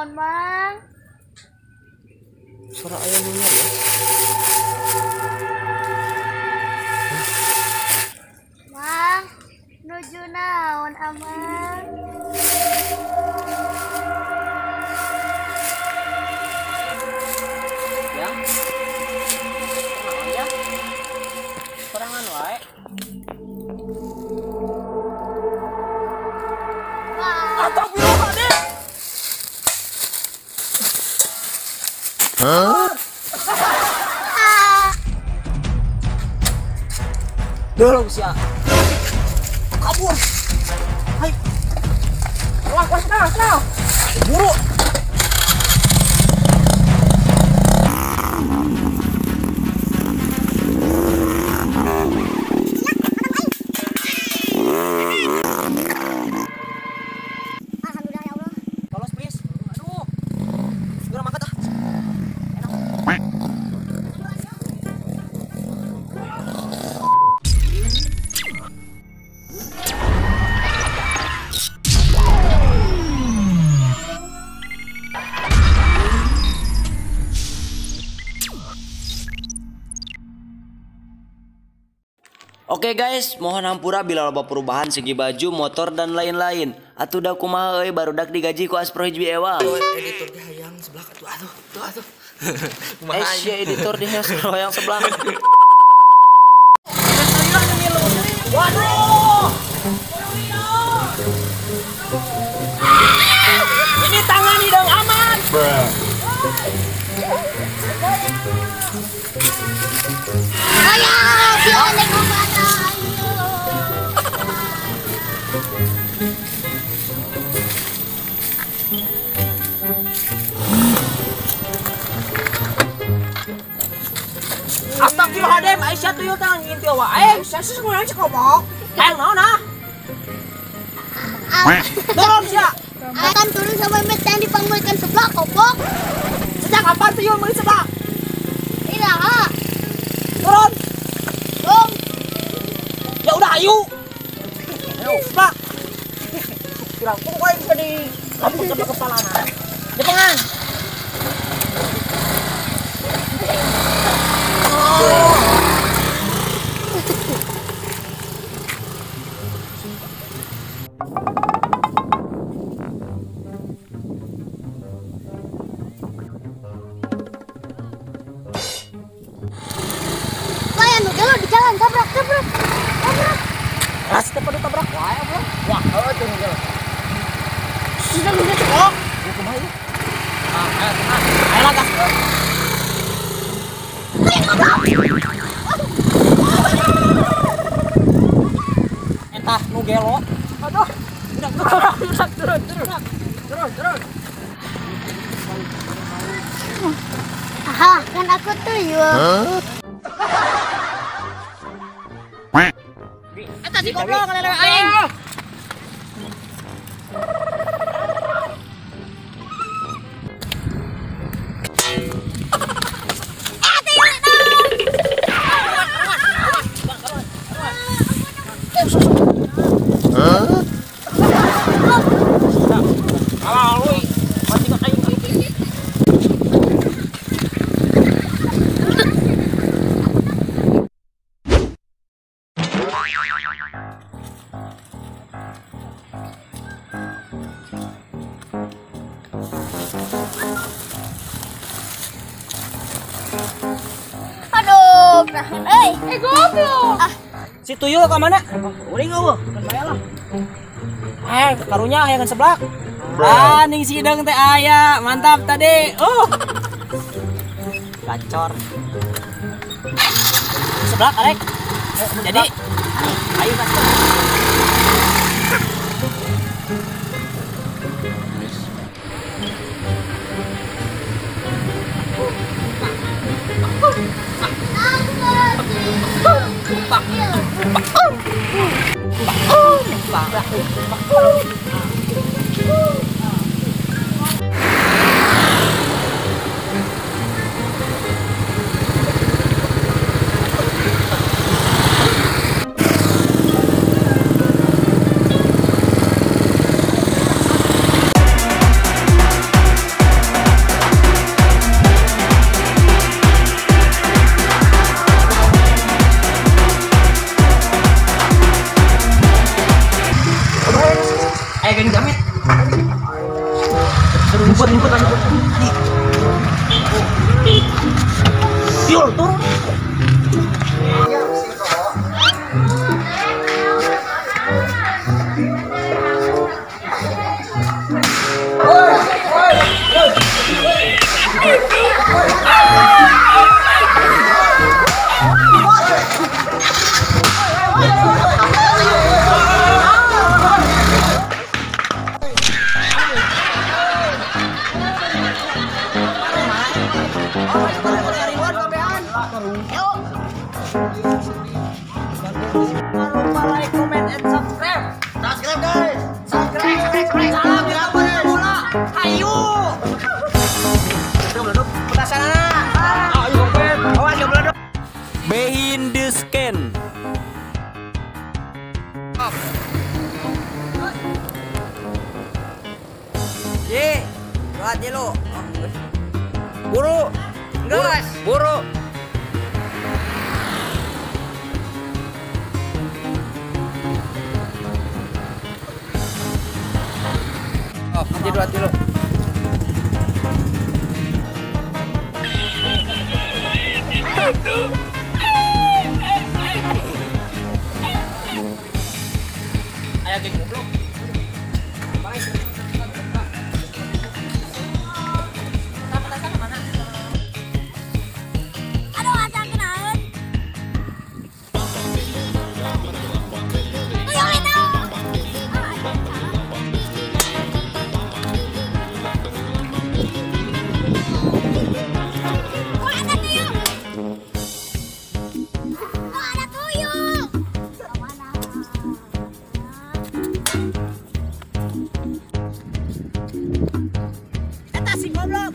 naon, Mang? Suara ayam nyari ya. Mang, nuju naon amang? Ya. Naon ya? Sorangan wae. Astagfirullahaladzim. Hah? Dorong sia. Kabur. Hai. Wah, wah, nah, nah. Buru. Alhamdulillah ya Allah. Tolong please. Aduh. Segera mangkat ah. Enak. Oke guys, mohon hampura bila loba perubahan segi baju, motor dan lain-lain. Atuh da kumaha euy barudak digaji ku Aspro hiji ewang. Editor ge hayang sebelah atuh atuh tuh atuh. Eh sia editor di hayang sebelah. Waduh. Ini tangan hidung aman. Ayo, si Oleng kemana? Ayo. Astagfirullahaladzim, Aisyah tuyul tangan ngintil wae. Aisyah sih semuanya cek ngomong. Hayang naon ah? Turun sia. Akan turun sama met yang dipanggilkan sebelah kopok. Sejak kapan tuyul meuli sebelah? Iraha. Turun. Dong. Ya udah ayo. Ayo, sebelah. Kira kok aing bisa di kampung ke kepalana. Jepengan. Di jalan tabrak tabrak tabrak. Ras teh pada tabrak wae bro. Wah, heuh teu ngegel. Sudah udah cekok. Ya kumaha ieu? Ah, ayo kumaha? Ayo lah gas. Entah nu gelo. Aduh. Udah, udah, turun, turun. Turun, turun. Aha, kan aku tuyul. Eta si goblok ngalelewe aing. Aduh, nahan euy. Eh goblok. Ah. Si tuyul ka mana? Uring eueuh, kan bae lah. Eh, karunya aya kan seblak. Ah, ning si Ideng teh aya. Mantap tadi. Gacor. Seblak arek. Jadi, ayo gaskeun. Nyemput lagi. Yul, turun. Jangan lupa like, comment, and subscribe. Subscribe guys. Subscribe. Salam bola. Hayu. Petasan. Ayo awas ya beleduk. Behind the scan. Ye, dua lo. Buru. Guys, buru. Oh, 2 kilo. Ayo geng goblok. Aduh, asa kenaon. Tuyul itu. Oh, ada tuyul. Oh, ada tuyul. Mana? Eta si goblok.